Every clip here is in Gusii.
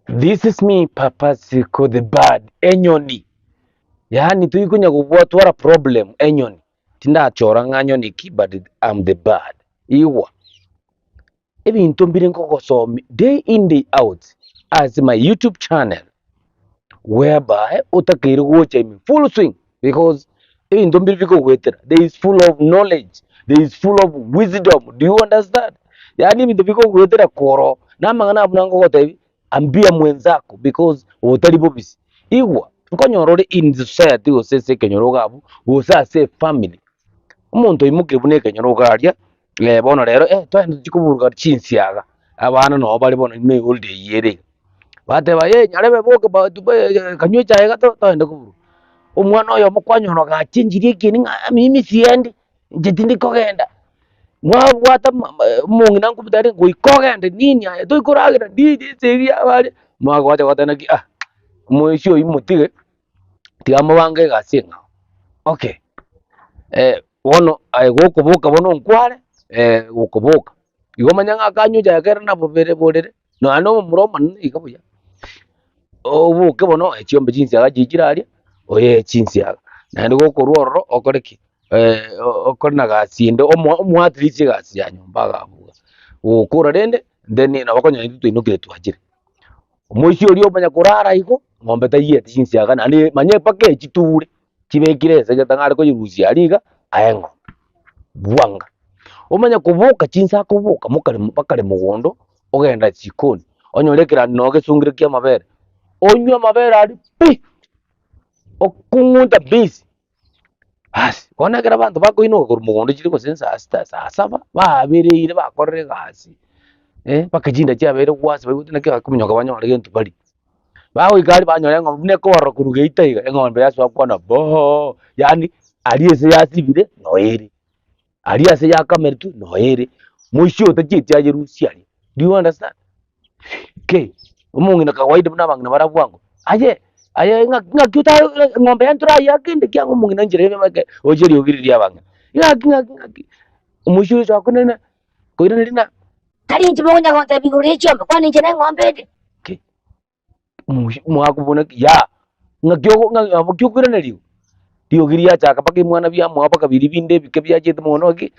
This is me Papa Siko the bird enyoni yaani toikonya gotwara problem enyoni tindachora ng'a nyoni ki but am the bird igwa ebinto mbire nkogosomia day in day out ase my youtube channel whereby otakeire gocha ime full swing because ebinto mbire bikogoetera there is full of knowledge, there is full of wisdom, do you understand? Yaani ebinto bikogoetera koroo na amang'ana abwo nangogotebia ambia mwenzako because otari bobisi. Igwa, nkonyora ore in society gose ase ekenyoro iga abwo, gose ase efamily, omonto oimokire buna ekenyoro iga aria, bono rero eh twagenda tochie koburuka chinsiaga, abana nabo bare bono ime eholiday eywo ere iga. Bateba eh nyarebe boka ba kanywa echae iga togende koburuka. Omwana oyomo kwanyora gachenchirie ekieni ng'a mimi siendi, inche tindi kogenda. Mwabwata omong'ina nkobuta are goika ogende nini aye toikoragera nini esegi yabo aria, mwagocha goteba naki ah, omoisia oyio motige, tiga mobange egasi eng'ao. Okay, bono aye gokoboka bono nkware, gokoboka, igo omanye ng'a akanywa echae kere nabo bere borere. Nonya na omomura omonene iga buya, oboke bono oe chiombe chinsiaga chichire aria, oye chinsiaga. Naende gokorwa ororo okore ki? okore na gasi ende omo omoatirise egasi ya nyomba iga abwo iga. Gokora rende, then nabo okonyora intwe twainokire twachire. Omoisia oria omanya korara igo, ng'ombe taiyeti chinsiaga naende manya mpaka echiture, chibekire ense gete ng'a are koyerusia aria iga, aye eng'ombe. Bwanga. Omanye koboka chinsa akoboka mokare bakare mogondo, ogenda chikoni, onyore ekerandi noo gesungire kia amabere, onywe amabere aria pi, okong'unta bisi, basi bono ekero abanto bakoinoka korwa mogondo chire gose saa sita, saa saba, babereire bakorire egasi mpaka chinda chiabeire gwasi baigwete naki bakominyoka banyore gento barie. Bagoika aria banyora eng'ombe buna ekobarora korwa geita iga, eng'ombe yasoa kwana boo, yaani aria ase yasibire noyo ere, aria ase yakameretwe noyo ere, moisia otachieti ayerusie aria, do you understand? Kei, omong'ina kawaida buna abang'ina bare bwango, aye aye ng'aki ng'aki ota eng'ombe yane torayeake ende ekiagera omong'ina nchera ere make oche eriogi riria ri'abang'ina, ng'aki ng'aki ng'aki, omoisia oyo akonene koiraneria ng'a. Tari inche mokonya gontebia igoro ye chiombe, kwani inche neng'ombe ende. Ki? Omochi mwakobuna ki? Yaa, ng'aki ogo ng'a nabo ki okoiraneria igo? Riogi riachaka mpaka emwana biamoa mpaka biria binde ebike biachete mono ng'aki.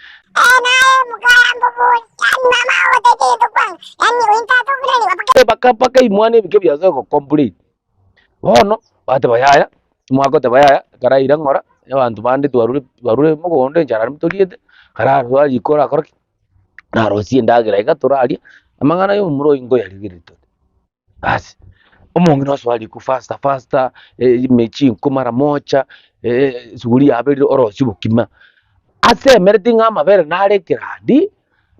Mpaka mpaka emwana ebike biasoa gocomplain. Bono, bateba yaya, mwagoteba yaya, karaira ng'ora, abanto bande twarure twarure mogondo enchara aria toriete, karasoa riko orakore ki? Narosie endagera iga toraria, amang'ana ya omomura oyo nkoyarigereria tore. Basi, omong'ina osoa riko faster faster, ime chinko mara moja, esuguri yaberire orosie obokima. Asemereti ng'a amabere nare ekerandi,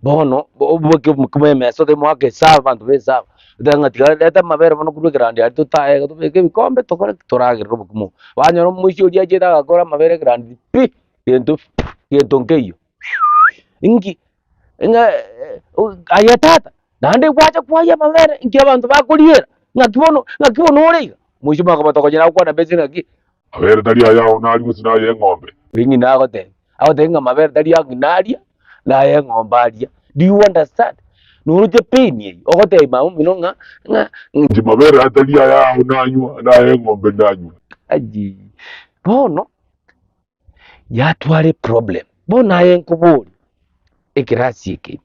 bono oboke obokima emesa otebe moake esabu abanto ba esabu, otebe ng'a tiga reta amabere bono korwa ekerandi aria totae iga tobeke ebikombe tokore ki? Toragerere obokima obo. Banyora omoisia oria achete agakora amabere ekerandi pi, gento gento nkeiyo. Inki? Ng'a aye tata, naende gwacha kwayia amabere, inki abanto bakoriera? Ng'aki bono, ng'aki bono ore iga? Moisia mwakobatokonya nagokwana bese ng'aki? Mabere tari ayao naria gose naye eng'ombe. Oyo ng'ina agoteba, agoteba ng'a mabere tari a ng'ina aria, naye eng'ombe aria. Do you understand? Noroche pain eyio, ogotebia mama omino ng'a ng'a. Inche mabere aya tari ayao nanywa, naye eng'ombe nanywa. Ayii, bono yatwara eproblem. Bono aye nkoborie, ekerasi eke ime,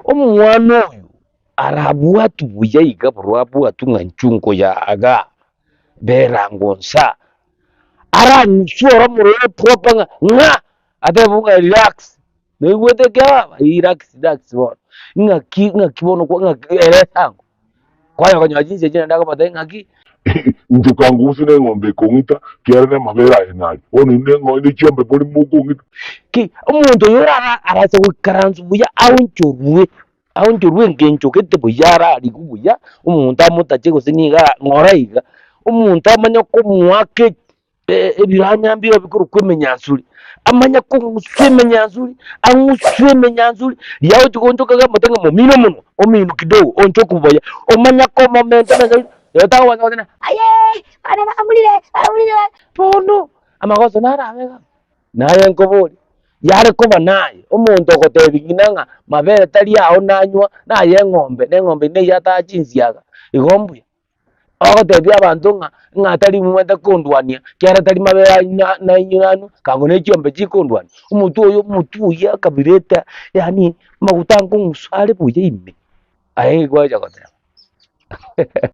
omwana oyo arabwatwe buya iga borwa abwatwe ng'a inchuo nkoyaaga, bera ngonsa, arang'uswe oro omorwere proper ng'a ng'a, atebe ng'a relax, noigwete ekiababa? Relax relax bono, ng'aki ng'aki bono kwa ng'aki eresa ango. Kwanya konyora chinsa echi naende akobatebia ng'aki. Inche kanguse neng'ombe ekong'ita, kiagera namabere aye naria. Bono inwe neng'o ne chiombe bori mokong'ita. Ki, omonto oyo orara arase goikaransa buya aonchorwe, aonchorwe engencho gete buya ararigwe buya, omonto amotache gose nigo ng'ora iga, omonto amanye komoaka ebiranya mbire bikorokwa emenyansuri, amanye kong'uswa emenyansuri, ang'uswe emenyansuri, riria agochia goonchoka iga amote ng'a momino omonwa, omino kidogo, oonchoke buya, omanye komomenta emenyansuri, ere tagobansa goteba Ayee! Bana bamurire, bamurire. Bono amagoso narabe iga, naye nkoborie, yare koba naye omonto ogotebi ng'ina ng'a mabere tari ao nanywa, naye eng'ombe, na eng'ombe eye neyio ataha chinsiaga, igo mbuya. Ogotebia abanto ng'a ng'a tari momwete kondwania, kiagera tari mabere aino na nainwe nanu, kango ne chiombe chikondwania. Omotwe oyo omotwe oyio akabireta yaani amaguta ankong'usa are buya ime, aye ng'ai gwacha goteba.